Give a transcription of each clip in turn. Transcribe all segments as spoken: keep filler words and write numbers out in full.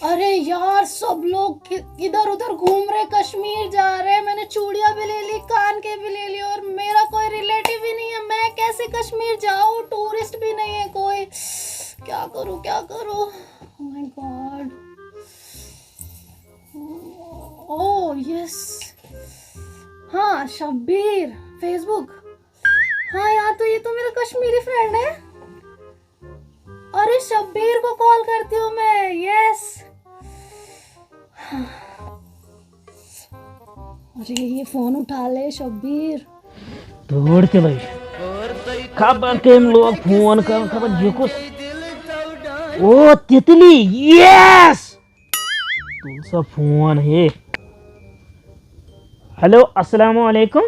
अरे यार, सब लोग कि- इधर उधर घूम रहे, कश्मीर जा रहे हैं। मैंने चूड़ियां भी ले ली, कान के भी ले ली, और मेरा कोई रिलेटिव ही नहीं है। मैं कैसे कश्मीर जाऊँ? टूरिस्ट भी नहीं है कोई। क्या करूँ, क्या करूँ? Oh my God. Oh yes. हाँ, शब्बीर, Facebook. हाँ यार, तो ये तो मेरा कश्मीरी फ्रेंड है. अरे, शब्बीर को कॉल करती हूँ मैं. यस. अरे, ये फोन उठा ले, शब्बीर. تۭر تہِ لٔج. خبر کٔمۍ لوگ فون کرُن، خبر یہِ کُس. او تِتلی، یس. تُل سا فون ہے. ہیلو، السلام علیکم.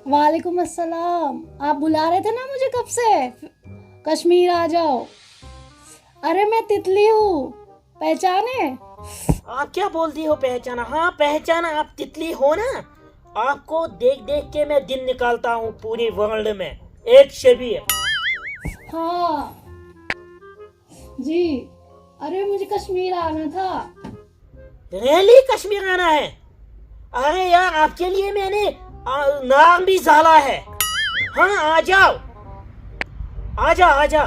وعلیکم السلام. آپ بلا رہے تھے نا مجھے کب سے؟ کشمیر آ جاؤ. ارے، میں تتلی ہوں، پہچانے؟ آپ کیا بولتی ہو پہچانا؟ ہاں، پہچانا. آپ تتلی ہو نا؟ آپ کو دیکھ دیکھ کے میں دن نکالتا ہوں پوری ورلڈ میں. ایک شبیر. ہاں جی. ارے، مجھے کشمیر آنا تھا. ریئلی؟ کشمیر آنا ہے؟ ارے یار، آپ کے لیے میں نے آ, نار بھی زالا ہے. ہاں، آ جاؤ. آ جا، آ جا.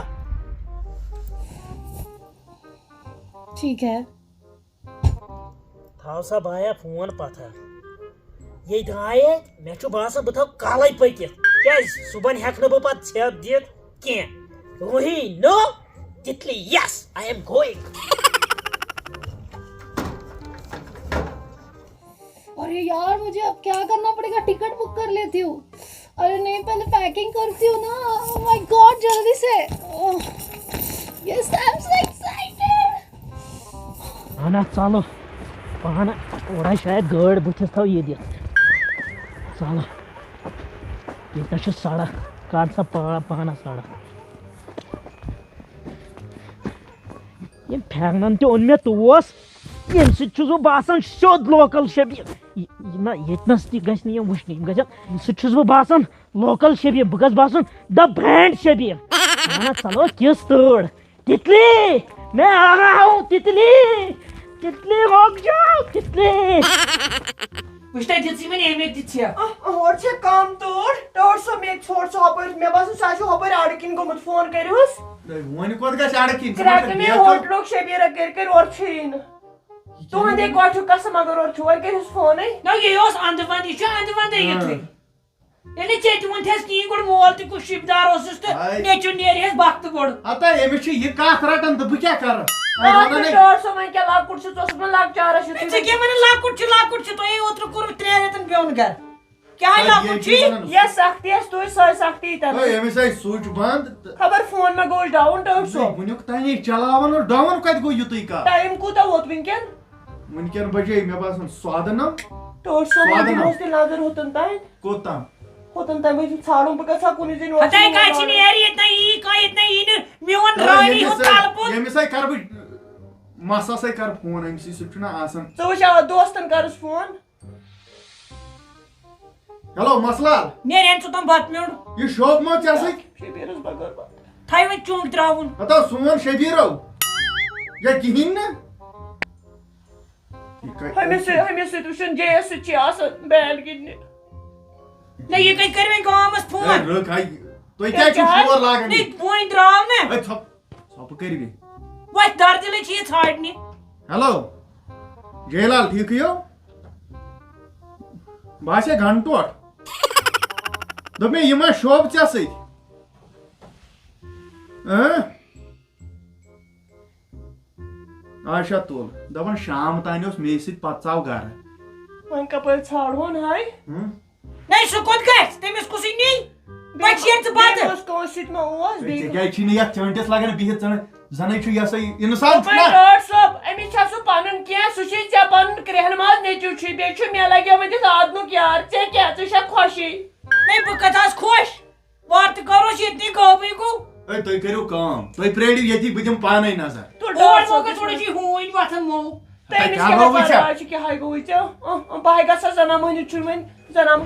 ٹھیک ہے. تھاو سا بایا فون پتھر. یے درٛایے، مےٚ چھُ باسان بہٕ تھاو کالے پٔکِتھ. کیٛازِ؟ صُبحن ہٮ۪کہٕ نہٕ بہٕ پتہٕ ژھٮ۪پ دِتھ کینٛہہ. Rohi, no. Titli, yes, I am going. अरे यार, मुझे अब क्या करना पड़ेगा, टिकट बुक कर लेती हूँ. अरे नहीं, पहले पैकिंग करती हूँ ना. Oh my God, जल्दी से. Yes, I am so excited. اہن حظ، ژلو. پانہٕ اورے شاید گٲڑۍ بٕتھِس تھاو یہِ دِتھ. ژلو. ییٚتہِ نَس چھِ سڑک. کر سا پا-، پانس سڑک. ییٚمۍ پھٮ۪رنن تہِ اوٚن مےٚ توس، ییٚمہِ سۭتۍ چھُس بہٕ باسان سیوٚد لوکل شبیٖر. یہِ، یہِ نہ، ییٚتہِ نَس تہِ گژھِ نہٕ یِم وٕچھنہِ، یِم گژھن، اَمہِ سۭتۍ چھُس بہٕ باسان لوکل شبیٖر، بہٕ گژھٕ باسُن the brand شبیٖر. اہن حظ، ژلو کِژھ تۭر. تتلی، میں آ رہا ہوں، تتلی، تتلی، رک جاؤ، تتلی. وٕچھ تۄہہِ دِژٕے وۄنۍ أمۍ، ییٚتہِ دِژ ژےٚ. اہ، اہ، ہورٕ چھےٚ کم تۭر، ٹٲٹھ صٲب، مےٚ ژھوٚٹ سُہ ہۄپٲرۍ، مےٚ باسان سُہ آسہِ ہۄپٲرۍ اَڑٕ کِنۍ گوٚمُت، فون کٔرِہُس. ہے، وۄنۍ کوٚت گژھِ اَڑٕ کِنۍ؟ ژٕ کرٛٮ۪کھ وَن نہٕ مےٚ بیٚیہِ ہوٹلُک شبیٖر کٔرۍ کٔرۍ اورٕ چھُے نہٕ. تُہُنٛدے کۄٹھیُک قسم، اگر اورٕ چھُ، وۄنۍ کٔرِہُس فونٕے. نہ، یہِ اوس اَندٕ وَندٕ، یہِ چھُ اَندٕ وَندَے ہاں. یُتھُے. ییٚلہِ نہٕ ژےٚ تہِ ووٚنتھَس کِہیٖنۍ، گۄڈٕ مول تہِ کُس شِپدار اوسُس تہٕ آے. نیٚچوٗ نیرِہَس بَختہٕ بوٚڑ. ہتا، أمِس چھِ یہِ کَتھ رَٹان تہٕ بہٕ کیٛاہ کَرٕ؟ وۄنۍ اَتھ وَنان چھُ ہے. ٹٲٹھ صٲب وۄنۍ کیٛاہ لۄکُٹ چھُ، ژٕ اوسُکھ مےٚ لۄکچارَس یُتھُے ژٕ کیٛاہ وَنان لۄکُٹ چھُ، لۄکُٹ چھُ، تۄہے اوترٕ کوٚرُتھ ترٛٮ۪ن رٮ۪تَن بیوٚن گَرٕ. کیٛاہ ہے تۄہہِ لۄکُٹ ییٚمہِ چھُے؟ چیٖزَن یۄس سختی آسہِ، تُہۍ سۄے سختی تَتھ. ہے، أمِس آے سُچ بنٛد تہٕ خبر فون مےٚ گوٚو ڈاوُن، ٹٲٹھ صٲب. وٕنیُک تام ہے چلاوان اوس، ڈاوُن کَتہِ گوٚو یُتُے کَتھ؟ ٹایم کوٗتاہ ووت وٕنکٮ۪ن؟ وٕنکٮ۪ن بجے مےٚ باسان سۄدٕ نَو. ٹٲٹھ صٲب، وۄنۍ سۄدٕ نَو. دِموس تیٚلہِ نظر ہوٚتَن تام. کوٚت تام؟ ہوٚتَن تام ٲسِو ژھانڈُن، بہٕ گژھٕ ہا کُنُے زٔنۍ، اورٕ ہتاے چھُنہٕ کَتہِ چھِ یورٕ نیرِ ییٚتہِ نَے یی کانٛہہ، ییٚتہِ نَے یی نہٕ میون ہے، رانی ییٚمِس ہُنٛد ہے، کَلہٕ پوٚت. ییٚمِس ہے کَرٕ بہٕ، مَسَس ہے کَرٕ فون، أمِس سۭتۍ چھُنہ آسان. ژٕ وٕچھ، آ، دوستَن کَرُس فون. ہیلو، مسلال۔ نیرِ ہن ژٕ تام بتہٕ میوٚنٛڈ۔ یہِ شوبہٕ ما ژےٚ سۭتۍ؟ شبیٖرس بغٲر بتہٕ۔ تھاے وۄنۍ چونٛگ ترٛاوُن۔ ہتا سون شبیٖرو۔ یا کِہیٖنۍ نہٕ۔ یہِ کَتہِ ہُمِس سۭتۍ، ہُمِس سۭتۍ وٕچھُن، جے یس سۭتۍ چھِ آسان بیٹ گِنٛدنہِ۔ نہ، یہِ کَتہِ کَرِ وۄنۍ گامَس فون؟ ہے، رٕکھ ہاے، تُہۍ کیٛازِ چھِو کیٛاہ؟ شور لاگان؟ نہ، وۄنۍ درٛاو نہ۔ ہے، ژھۄپ، ژھۄپہٕ کٔرِو یہِ۔ وۄتھ دردِلٕے چھِ یہِ ژھانٛڈنہِ۔ ہیلو، جے لال، ٹھیٖکھٕے ہو؟ بہٕ آسے گنٹوٹ۔ دوٚپ مےٚ، یہِ ما شوب ژےٚ سۭتۍ؟ اۭں؟ اچھا، تُل۔ دَپان، شام تام اوس مے سۭتۍ، پَتہٕ ژاو گرٕ۔ وۄنۍ کَپٲرۍ ژھانٛڈہون ہاے؟ ہُم؟ نَے، سُہ کوٚت گژھِ؟ تٔمِس کُسٕے نِیہِ؟ بیٚیہِ پَتہٕ شیرِ ژٕ بَتہٕ۔ بیٚیہِ اوس کٲنٛسہِ سۭتۍ ما اوس؟ بیٚیہِ ژےٚ کیٛازِ چھی نہٕ یَتھ چٲنٛٹِس لَگان بِہِتھ؟ ژٕ زَنَے چھُ یہِ ہسا یہِ اِنسان چھُنہ۔ ڈاکٹر صٲب، أمِس چھا سُہ پَنُن کینٛہہ؟ سُہ چھُے ژےٚ پَنُن کرٛیٚہن منٛز نیٚچوٗ چھُے، بیٚیہِ چھُ مےٚ لَگیومُت یہِ آدنُک یار۔ ژےٚ کیٛاہ؟ ژٕ چھَکھ خۄشٕے؟ نَے، بہٕ کَتہِ آس خۄش؟ وارٕ تہِ کَروس ییٚتنٕے گٲبٕے گوٚو۔ ہے، تُہۍ کٔرِو کٲم، تُہۍ پرٛٲرِو ییٚتی، بہٕ دِمہٕ پانَے نظر۔ تُل اور ڈاکٹر صٲب، موقع تھوڑا چھِ ہوٗنۍ وۄتھان مو۔ تَمہِ تۄہہِ کیٛاہ سۭتۍ گوٚوٕ پَتہٕ ژےٚ؟ آز چھِ کیٛاہ ہاے گوٚوُے ژےٚ؟ اَہ، اَہ، بہٕ ہاے گژھٕ ہا زَنان مٔہنِو چھُے وۄنۍ زَنان۔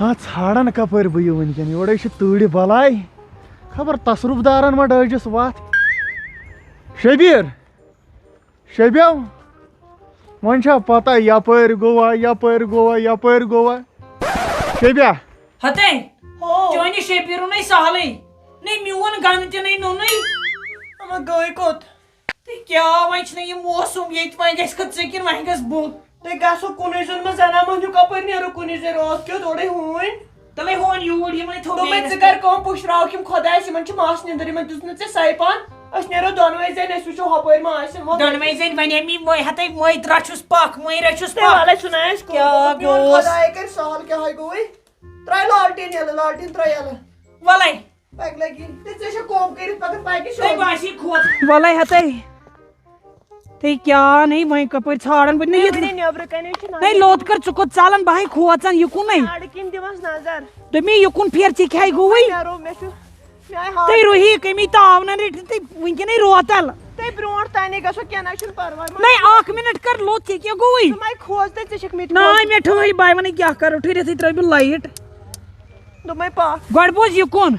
ہا، ژھانٛڈان کَپٲرۍ بہٕ یہِ وٕنکٮ۪ن؟ یورَے چھِ تۭرِ بَلاے۔ خبر تصرُف دارَن ما ڈٲجِس وَتھ۔ شبیٖر، شیبیا، وۄنۍ چھا پتہ یپٲرۍ گوٚوا، یپٲرۍ گوٚوا، یپٲرۍ گوٚوا؟ شیبیا۔ ہتے، ہو۔ چٲنِس شبیٖرُن ہے سہلٕے۔ نَے میون گنہٕ تہِ نَے نوٚنُے۔ اما گٔے کوٚت؟ تہٕ کیٛاہ، وۄنۍ چھُنہٕ یہِ موسم ییٚتہِ، وۄنۍ گژھِ کھا ژٕ کِنہٕ وۄنۍ گژھٕ بہٕ؟ تُہۍ گژھو کُنُے زوٚن، مہ زنان مۄہنیو کپٲرۍ نیرو کُنُے زوٚن راتھ کیُتھ، اورَے ہوٗنۍ۔ تَلَے ہوٗنۍ یوٗرۍ، یِمَے تھوٚو دوٚپمَے، بیٚیِس ژٕ کر کٲم، پُشراوکھ یِم خۄدایَس، یِمَن چھِ مَس نیٚنٛدٕر، یِمَن دِژ نہٕ ژےٚ سَے پان۔ أسۍ نیرو دۄنوَے زَنہِ، أسۍ وٕچھو ہۄپٲرۍ ما آسن۔ وۄنۍ دۄنوَے زَنہِ وَنے مےٚ، مٔے ہَتَے، مٔے رَچھُس پَکھ، مٔے رَچھُس تُہۍ پَکھ۔ وَلَے سُنایَس کیٛاہ کوٚر؟ میون گوٚوس؟ خۄداے کَرِ سہل، کیٛاہ ہاے گوٚوُے؟ ترٛاے لالٹیٖن یَلہٕ، لالٹیٖن ترٛاے یَلہٕ۔ وَلَے۔ پَکہِ لَگہِ۔ تہٕ ژےٚ چھےٚ کوٚم کٔرِتھ پَکان، پَکہِ تۄہہِ شوق۔ باسہِ کھوت۔ وَلَے ہَتَے۔ تُہۍ کیٛاہ نَے وۄنۍ کَپٲرۍ ژھانٛڈان بہٕ؟ نہ، نہ، ییٚتہِ وٕنہِ نیٚبرٕ کَنہِ چھِ نَے نظر۔ لوٚت کر ژٕ کوٚت ژَلان؟ بہٕ ہَے کھوژان یہِ کُنُے۔ اَڑٕ کِنۍ دِوَس نظر۔ دوٚپمے یہِ کُن پھیر، ژےٚ کیٛاہ گوٚوُے؟ مےٚ رو-، مےٚ چھُ، مےٚ آے ہاو۔ تُہۍ رُہی کٔمی تاونَن رٔٹِتھ تُہۍ وٕنکیٚنٕے روتَل۔ تُہۍ برونٛٹھ تانے گژھو، کینٛہہ نہ چھُنہٕ پَرواے۔ نَے اَکھ مِنٹ کر لوٚت، ژےٚ کیٛاہ گوٚوُے؟ ژٕ مَے کھوژ تہٕ ژےٚ چھَکھ مےٚ تہِ ناے کھوژ۔ مےٚ ٹھٲہِر، بہٕ وَنہٕ کیٛاہ کَرو، ٹھٔہرِتھٕے ترٛٲوِو light۔ دوٚپمَے پَکھ۔ گۄڈٕ بوز یہِ کُن،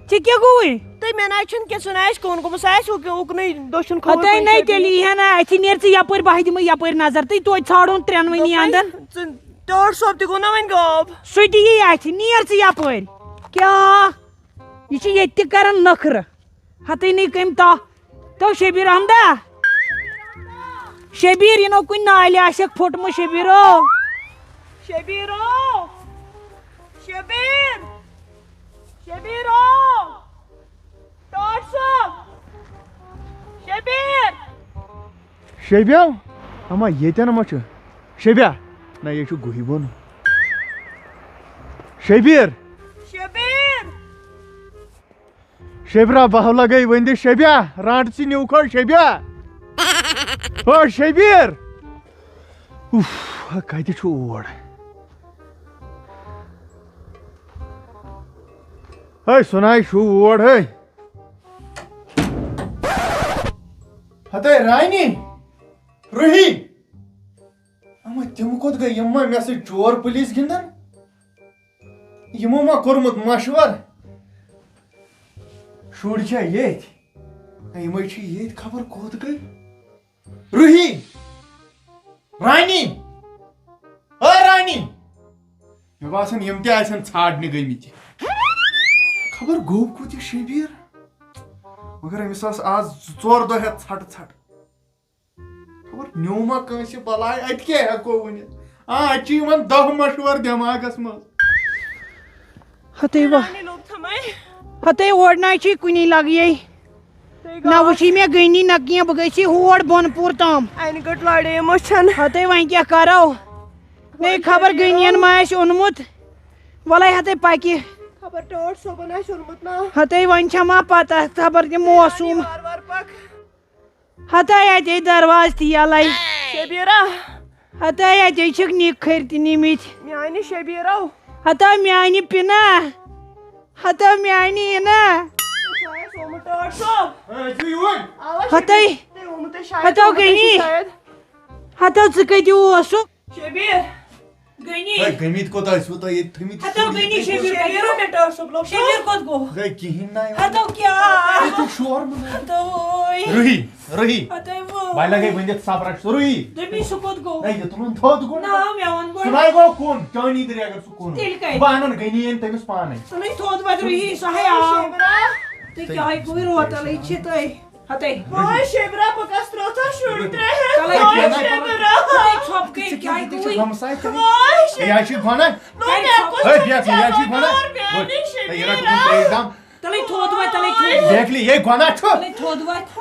ژےٚ کیٛاہ گوٚوُے؟ تہٕ مےٚ نہ حظ چھُنہٕ کینٛہہ، سُہ نہ آسہِ کُن گوٚمُت، سُہ آسہِ ہُہ کہِ اُکنُے دٔچھُن کھووُر ہَتَے کُن نَے چھُ تیٚلہِ یی ہا نہ اَتھِ، نیر ژٕ یَپٲرۍ، بہٕ ہا دِمَے یَپٲرۍ نظر، تہٕ توتہِ ژھانٛڈُن ترٛٮ۪نوٕنی دوٚپمَے، اَنٛدَن۔ ژٕ ٹٲٹھ صٲب تہِ گوٚو نہ وۄنۍ غٲب۔ سُہ تہِ یی اَتھِ، نیر ژٕ یَپٲرۍ۔ کیٛاہ؟ یہِ چھِ ییٚتہِ تہِ کَران نٔخرٕ۔ ہَتٕے نٕے کٔمۍ تا-، تو شبیر احمدا۔ شبیر، یہِ نو کُنہِ نالہِ آسٮ۪کھ پھوٚٹمُت، شبیرو۔ شبیرو۔ شبیر۔ شبیرو۔ ٹاٹھ صٲب۔ شبیر۔ شبیا، اما ییٚتٮ۪ن ما چھُ؟ شبیا، نہ یہِ چھُ گُہہِ بۄن۔ شبیر۔ شبیر۔ شبرا، بہٕ ہا لگے وۄنۍ دِ شبیا، رانٛٹہٕ ژٕ نیوٗکھو شبیا۔ او شبیر۔ اُف، کتہِ چھُ اور؟ ہے، سُناے چھُ اور، ہے۔ ہتے رانی، روحی۔ اما تِم کوٚت گٔے؟ یِم ما مےٚ سۭتۍ چور پُلیٖس گِنٛدان؟ یِمو ما کوٚرمُت مشور؟ شُرۍ چھا ییٚتھۍ؟ ہے، یِمے چھِ ییٚتھۍ، خبر کوٚت گٔے؟ روحی! رانی! اے رانی! مےٚ باسان، یِم تہِ آسن ژھانٛڈنہِ گٔمٕتۍ۔ خبر گوٚو کوٚت یہِ شبیٖر؟ مگر أمِس آس آز زٕ ژور دۄہ ہٮ۪تھ ژھٹہٕ ژھٹہٕ۔ خبر نیوٗ ما کٲنٛسہِ بلاے، اَتہِ کیٛاہ ہٮ۪کو ؤنِتھ؟ آ، اَتہِ چھِ یِوان دَہ مشوَرٕ دٮ۪ماغَس منٛز۔ ہتے وا۔ رانی لوٚگ تھَمے۔ ہتے اور نہ چھِ کُنی لگیے۔ تُہۍ نہ گٔو وٕچھی مےٚ گٔنی نہ کینٛہہ، بہٕ گٔیَس ہور بۄن پوٗر تام۔ اَنہِ گٔٹ لڑے مٔچھن۔ ہتے وۄنۍ کیٛاہ کرو؟ نے وۄنۍ خبر کیٛاہ گٔنیَن کرو؟ ما آسہِ اوٚنمُت۔ وَلَے ہتے پَکہِ۔ خبر ٹٲٹھ صٲبُن آسہِ اوٚنمُت نا۔ ہتے وۄنۍ چھےٚ ما پتہ خبر تہِ موسوٗم۔ وار وار پَک۔ ہتے اتے دروازٕ تہِ یلے۔ شبیرہ۔ ہتے اتے چھِکھ نِکۍ کھٔرۍ تہِ نِمٕتۍ۔ میانہِ شبیرو۔ ہتے میانہِ پِنہ۔ ہتے میانہِ اِنہ۔ تُہۍ چھِو آمُت ٹٲٹھ صٲب۔ ہے، أسۍ چھِ یور۔ اوا ہتے۔ شبیر، تُہۍ آمُت تُہۍ شاید ہتے آمُت تُہۍ چھِو گٔنی۔ شاید۔ ہتے ژٕ کتہِ اوسُکھ؟ شبیر۔ گٔنی۔ ہے، گٔمٕتۍ کوٚت ٲسوٕ تۄہہِ ییٚتہِ تھٲمٕتۍ؟ ہتو شُرۍ گٔنی ییٚتہِ شبیر کوٚت؟ کتہِ روو مےٚ ٹٲٹھ صٲب لوٚگ؟ شبیر کوٚت گوٚو؟ ہے، کِہیٖنۍ نہ۔ ہتو کیٛاہ؟ ییٚتہِ چھُ شور منٛز۔ ہتوے۔ روحی، روحی۔ ہتوے وۄنۍ۔ وۄنۍ لگے ؤنِتھ صبرس، روحی۔ دوٚپمَے سُہ کوٚت گوٚو؟ ہے، یہِ تُلُن تھوٚد گوٚو۔ نہ، مےٚ ووٚن گۄڈٕ۔ سُہ نَے گوٚو کُن، چٲنی دٔری اگر سُہ کُن۔ تیٚلہِ کَتہِ؟ بہٕ اَنَن گٔنی ییٚلہِ تٔمِس پانَے۔ تُلٕے تھوٚد وۄتھ روحی، سۄ ہے آو۔ شبرا۔ تُہۍ کیٛاہ ہے گوٚو روتَلٕے چھِ تُہۍ؟ ہتے۔ وای شبرا، بہٕ کَس ترٛوتھا شُرۍ ترٛےٚ ہَتھ؟ تَلَے وای کینٛہہ نَے۔ شبرا۔ ہتے ژھۄپ کٔرۍ کیٛاہ گوٚوُے؟ ہمساے تہِ۔ وای ہے، یہِ شبرا۔ چھِ وَنان۔ نو مےٚ کُس ہے، چھُ بیٚہہ، یہِ چھِ چَلاوان وَنان۔ اورٕ میٛانہِ وٕچھ، ہے، یہِ رَٹ شبرا۔ ترٛیش دام۔ تَلَے تھوٚد وۄتھ، تَلَے تھوٚد وۄتھ۔ بیکلی، یے گۄناہ چھُ۔ تَلَے تھوٚد وۄتھ۔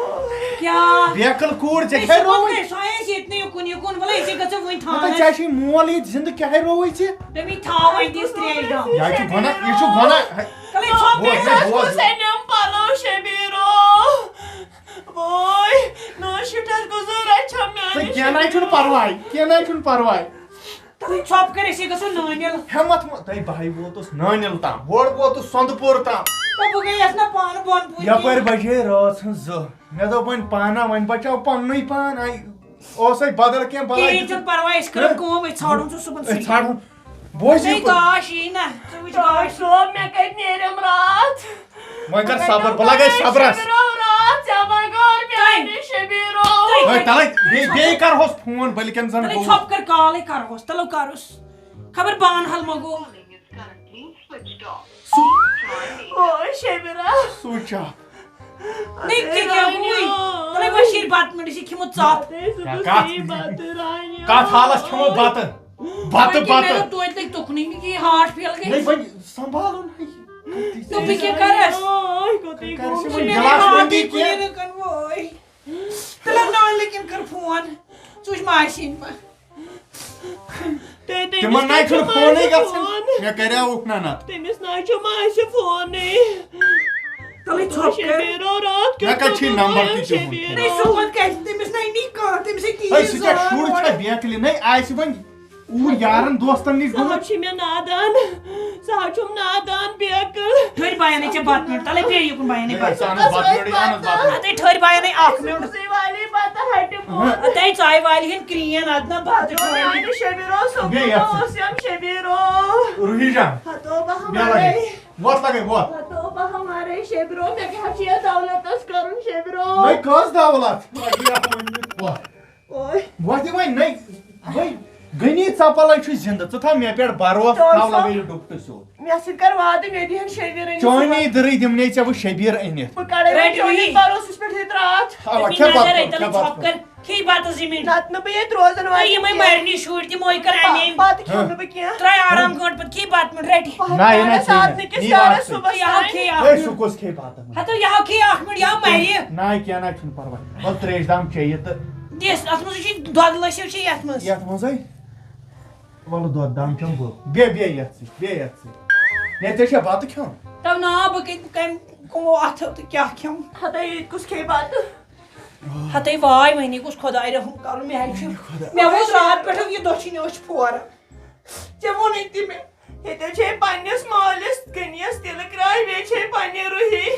کیٛاہ؟ بیکل کوٗر، ژےٚ تُہۍ کیٛاہ چھِو رووُے؟ کوٚت گٔے؟ سۄ آیہِ اَسہِ ییٚتنٕے یُکُن یُکُن، وَلہٕ أسۍ گژھو وۄنۍ مطلب، تھانَس۔ ژےٚ چھے مول ییٚتہِ زِندٕ، کیٛاہ ہے رووُے ژےٚ؟ تٔمی تھاو وۄنۍ دِژ ترٛیش دام۔ یہِ چھُ گۄناہ، یہِ چھُ گۄناہ۔ تَلَے ژھۄپ بوز، کٔرۍ۔ بوز۔ کُس أنِم پَلو شبیٖرو؟ وٲے، نٔو شِٹھَس گُزٲرۍ رَچھَم میٛانہِ ژٕ کینٛہہ نَے چھُنہٕ پَرواے، کینٛہہ نَے چھُنہٕ پَرواے۔ تَلَے ژھۄپ کٔرۍ، أسۍ گژھو نٲنِل۔ ہٮ۪مَتھ مہ-، تَے بہٕ ہَے ووتُس نٲنِل تام، ہورٕ ووتُس سۄنٛدٕ پوٗر تام۔ تہٕ بہٕ گٔیَس نہ پانہٕ بۄن پوٗرۍ یَپٲرۍ کِہیٖنۍ۔ بَجے رٲژ ہٕنٛز زٕ۔ مےٚ دوٚپ وۄنۍ پانہ، وۄنۍ بَچاو پَننُے پان۔ اَے اوس اَتہِ بدل کینٛہہ بَلاے کِہیٖنۍ دیُتُتھ۔ چھُنہٕ پَرواے، أسۍ کَرو ہہ؟ کٲم، أسۍ ژھانٛڈون سُہ صُبحن أسۍ سُلی۔ ژھانٛڈون۔ بوزِ ہے، یہِ کُن۔ گاش یی نہ، ژٕ وٕچھ گاش۔ صٲب، مےٚ کَتہِ نیرٮ۪م راتھ؟ وۄنۍ کر مےٚ صبر، کَتہِ بہٕ لَگے نیرٮ۪م صبرَس۔ راتھ؟ ژےٚ بغٲر میانہِ شبیٖرو۔ تُہۍ ہے، تَلَے، بیٚیہِ، بیٚیہِ کَرہوس فون، بٔلکٮ۪ن زَن تَلَے گوٚو۔ ژھۄپہٕ کَر کالٕے کَرہوس، تَلو کَرُس۔ خبر بانہٕ ہل ما گوٚو۔ سُہ او شبیٖرا۔ سُہ چھا؟ نہ، ژےٚ کیٛاہ گوٚوُے؟ تَلَے وۄنۍ شیٖر بَتہٕ مٔنٛڈِس یہِ کھیوٚمُت ژاپ۔ ژےٚ سُہ کَتھ، گوٚژھ یی بَتہٕ رانہِ۔ کَتھ حالَس کھیوٚمُت بَتہٕ؟ بَتہٕ، وۄنۍ کیٛاہ بَتہٕ۔ مےٚ دوٚپ توتہِ لٔگۍ تُکنُے، مےٚ کیٛاہ یہِ ہاٹ فیل گٔے؟ ہے، وۄنۍ سنبھالُن ہے۔ نہ، بہٕ کیٛاہ کَرَس؟ آے، کوٚت یہِ کَر گوٚو؟ ژٕ وۄنۍ مےٚ گِلاس گٔے وۄنۍ ہاٹٕے کینٛہہ؟ کُنہِ رٔکَن وٲے۔ تیٚلہِ نالہِ کِنۍ کٔر فون۔ ژٕ وٕچھ ماسہِ ہِنٛدۍ پٲٹھۍ۔ تہٕ تٔمِس تِمن نَے کَتہِ چھُنہٕ چھُ فونٕے ماسہِ گژھان۔ فون؟ مےٚ کَریو اوٚک نہ نَتہٕ۔ تٔمِس نَے چھُ ماسہِ فونٕے۔ تَلَے ژھۄپ کَر۔ شبیٖرو راتھ کیُتھ مےٚ کَتہِ چھُے کوٚرمُت نمبر وۄنۍ تہِ تِہُنٛد؟ شبیٖرو؟ نَے سُہ ووت کَتہِ؟ تٔمِس نَے نی کانٛہہ، تٔمِس ہے تیٖژ ہے، سُہ کیٛاہ شُر زور۔ چھا بیکلہِ؟ نَے آسہِ وۄنۍ اوٗرۍ یارن دوستن نِش سُہ گوٚمُت۔ حظ چھُ مےٚ نادان، سُہ حظ چھُم نادان بیکل۔ ٹھٔہر بہٕ اَنَے ژےٚ بَتہٕ میوٚنٛڈ، تَلَے بیٚیہِ یُکُن بہٕ اَنَے ہے، بَتہٕ۔ ژٕ اَن حظ بَتہٕ میوٚنٛڈٕے، اَن حظ بَتہٕ میوٚنٛڈ۔ اَدَے ٹھٔہر بہٕ اَنَے اَکھ میوٚنٛڈ۔ سُہ والے بَتہٕ ہَٹہِ بہٕ۔ اَدَے ژایہِ والہِ ہِن کرٛیٖن، اَدٕ نہ بَتہٕ ٹھٔہر۔ میٛانہِ شبیٖرو، سُہ بیٚیہِ یَتھ اوس یَم شبیٖرو۔ روٗہی جان، ہَتو بہٕ بیٚہہ لَگے۔ ہمارے۔ وَتھ لَگے، وَتھ۔ ہَتو بہٕ ہمارے شبیٖرو، مےٚ کیٛاہ چھُ یَتھ دولتَس کَرُن شبیٖرو؟ نَے کٔژ دولت؟ لَگے یَتھ وۄنۍ، وَتھ۔ اوے۔ وۄتھ دِ وۄنۍ، نَے، وۄنۍ غنی ژپلے چھُ زِندٕ، ژٕ تھاو مےٚ پٮ۪ٹھ بھروسہٕ، تھاو لگٲیِتھ ڈُپٹہٕ سیوٚد۔ مےٚ سۭتۍ کر وعدٕ، مےٚ دِہن شبیٖرن یہِ چٲنی صُبحن۔ دٕرٕے دِمنے ژےٚ بہٕ شبیٖر أنِتھ۔ بہٕ کڑے وۄنۍ رٹہِ چٲنِس یی۔ بھروسس پٮ۪ٹھ ییٚتہِ راتھ۔ اوا، أتی کھےٚ نظر بتہٕ، أتۍ کھےٚ تَلہٕ بتہٕ۔ ژھۄپہٕ کر، کھیٚیہِ بتہٕ زٕ مِنٹ۔ نتہٕ نہٕ بہٕ ییٚتہِ روزن تہٕ واجٮ۪ن یِمے کینٛہہ۔ مَرنی شُرۍ تہِ موے کر با-، اَمے۔ بتہٕ کھیوٚو نہٕ بہٕ کینٛہہ۔ ترٛاے آرام گٲنٛٹہٕ پتہٕ کھیٚیہِ بتہٕ مِنٹ رٹہِ۔ نہ، یہِ نہ پہلے کھیٚیہِ ساتنہٕ نہٕ۔ کِس یہِ کارس واتھ صُبحس تہٕ یہِ ہا تام۔ کھیٚیہِ اکھ ہے، مِنٹ۔ سُہ کُس کھیٚیہِ بتہٕ؟ ہتو یہِ ہا کھیٚیہِ اکھ مِنٹ، یہِ ہا مَرِ۔ نہ، کینٛہہ نہ چھُنہٕ پرواے۔ وَلہٕ ترٛیش دام چیٚیہِ تہٕ۔ دِس، اَتھ منٛز چھِ دۄدٕ لٔسِو چھِ یَتھ منٛز۔ یَتھ منٛزٕے؟ وَلہٕ دۄد دام چٮ۪مہٕ بہٕ۔ بیٚہہ، بیٚہہ یَتھ سۭتۍ، بیٚہہ یَتھ سۭتۍ۔ ہے، ژےٚ چھا بَتہٕ کھیوٚن؟ تو نا، بہٕ کَتہِ، کَمہِ کٕمو اَتھو تہٕ کیٛاہ کھٮ۪مہٕ؟ ہتا ییٚتہِ کُس کھیٚیہِ بَتہٕ؟ ہتے واے، وۄنۍ گوٚژھ خۄداے رحم کَرُن، مےٚ حظ چھُ، خۄدا۔ مےٚ ووت راتھ پٮ۪ٹھ یہِ دٔچھِنۍ أچھ پھوران۔ ژےٚ ووٚنُے تہِ مےٚ۔ ییٚتہِ چھے پننِس مٲلِس غنیَس تِلہٕ کرٛاے، بیٚیہِ چھے پننہِ روٗحی۔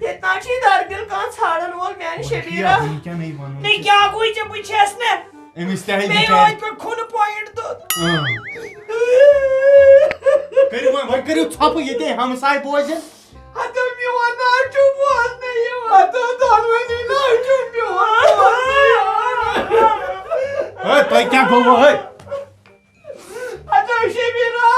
ییٚتہِ نا چھُے دردِل کانٛہہ ژھانٛڈن وول میانہِ وۄنۍ چھُ شبیٖرا۔ یَتھ وٕنکٮ۪نٕے وَنُن مےٚ کہِ کیٛاہ گوٚو ژےٚ؟ بہٕ چھَس نہٕ۔ أمِس تہِ ہَے مےٚ بِچارِ۔ وٲتۍ پٮ۪ٹھ کھُنہٕ پویِنٛٹ دوٚد۔ اۭں۔ کٔرِو وۄنۍ، وۄنۍ کٔرِو ژھۄپہٕ ییٚتے ہمساے بوزن۔ ہتو میون ناو چھُ بوزنہٕ یِوان۔ ہتو دۄنوٕنی ناو چھُ میون بوزنہٕ یِوان۔ ہے، تۄہہِ کیٛاہ گوٚوٕ، ہے؟ ہتو شبیٖرا۔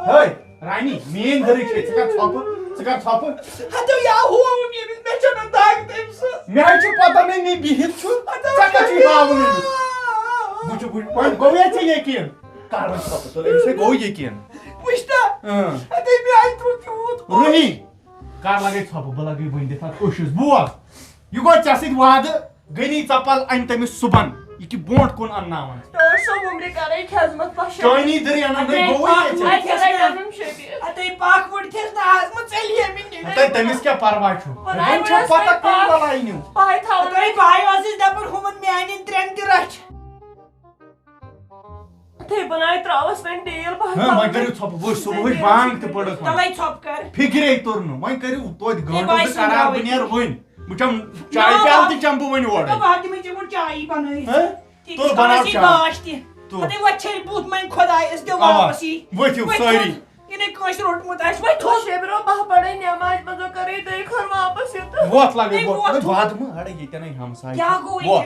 ہے، رانی، میٛٲنۍ گٔرٕچ چھے، ژٕ کر ژھۄپہٕ، ژٕ کر ژھۄپہٕ۔ ہتو یا ہووُم ییٚمِس، مےٚ چھَنہٕ دگ تٔمۍ سٕنٛز۔ مےٚ حظ چھُ پتہ نہٕ، مےٚ بِہِتھ چھُ، ہتو ژےٚ کتھ چھُے شبیٖرا۔ ہاوُن أمِس؟ بہٕ چھُ، بہٕ، وۄنۍ گوٚو یا ژےٚ یقیٖن؟ کر وۄنۍ ژھۄپہٕ تُل، أمِس ہے گوٚو یقیٖن۔ وٕچھ تہ۔ اۭں۔ ہتے مےٚ آیہِ ترٛوو تیوٗت۔ روٗحی، کر لگے ژھۄپہٕ، بہٕ لگے وٕنۍ دِتھ اتھ کوٚشِش۔ بوز، یہِ گوٚو ژےٚ سۭتۍ وعدٕ۔ غنی ژپل انہِ تٔمِس صُبحن، یہِ کہِ برونٛٹھ کُن انناون۔ ٹٲٹھ صٲب، وُمرِ کرے خدمت پشہ۔ چٲنی دٔرۍ انن نَے اتے گوٚوُے پاکھ ژےٚ۔ وٕڑِ اتے کھٮ۪س نہ۔ انُن شبیٖر۔ اتے پاکھ وُڑِ کھٮ۪س نہ، آز مہ ژٔلۍ ییٚمہِ نِش۔ اتے تٔمِس کیٛاہ پرواے چھُ؟ وۄنۍ وۄنۍ چھےٚ وَنان پتہ ٲسۍ کٔمۍ پاکھ۔ بلاے نیوٗ۔ پاے تھاوُن اتے ٲسۍ۔ بہٕ آیہِ ٲسٕس دپان ہُمن میانٮ۪ن ترٛٮ۪ن تہِ رچھ۔ اتے بناے تراوس وۄنۍ ڈیٖل پہن ہاں، وۄنۍ تھاوُن۔ کٔرِو ژھۄپہٕ، وۄنۍ صُبحٕچ بانٛگ تہِ پٔرٕکھ وۄنۍ۔ تَلَے ژھۄپہٕ کر۔ فِکرے توٚر نہٕ، وۄنۍ کٔرِو توتہِ ہے، گٲنٛٹہٕ بہٕ آیہِ زٕ قرار، بہٕ سُنٛد نیرٕ وۄنۍ۔ بہٕ چَم چاے نا، پیالہٕ تہِ چَمہٕ بہٕ وۄنۍ اورَے۔ تہٕ بہٕ ہا دِمَے ژےٚ گۄڈٕ چایی بَنٲیِتھ۔ ہہ؟ تِژھ تُل، بَناو کَرَس یہِ چاے۔ گاش تہِ۔ تُل۔ پَتہٕ ہے وۄتھ ژھیٚرِ بُتھ منٛگہِ خۄدایَس، دِ اَوا، واپَس یی۔ ؤتھِو وۄتھ سٲری۔ ژھیٚرِ۔ یہِ نَے کٲنٛسہِ روٚٹمُت آسہِ، وۄتھ تھوٚد۔ شیبرو بہہ پَڑے نٮ۪مازِ منٛز کَرے دۄیہِ خٲر واپَس یوٚت۔ وۄتھ لَگے، ہے، وۄتھ۔ وۄتھ ہے، تھوٚد۔ وَد مہٕ اَڑے ییٚتٮ۪نَے ہمساے۔ کیٛاہ گوٚو وۄتھ۔ ییٚتٮ۪ن؟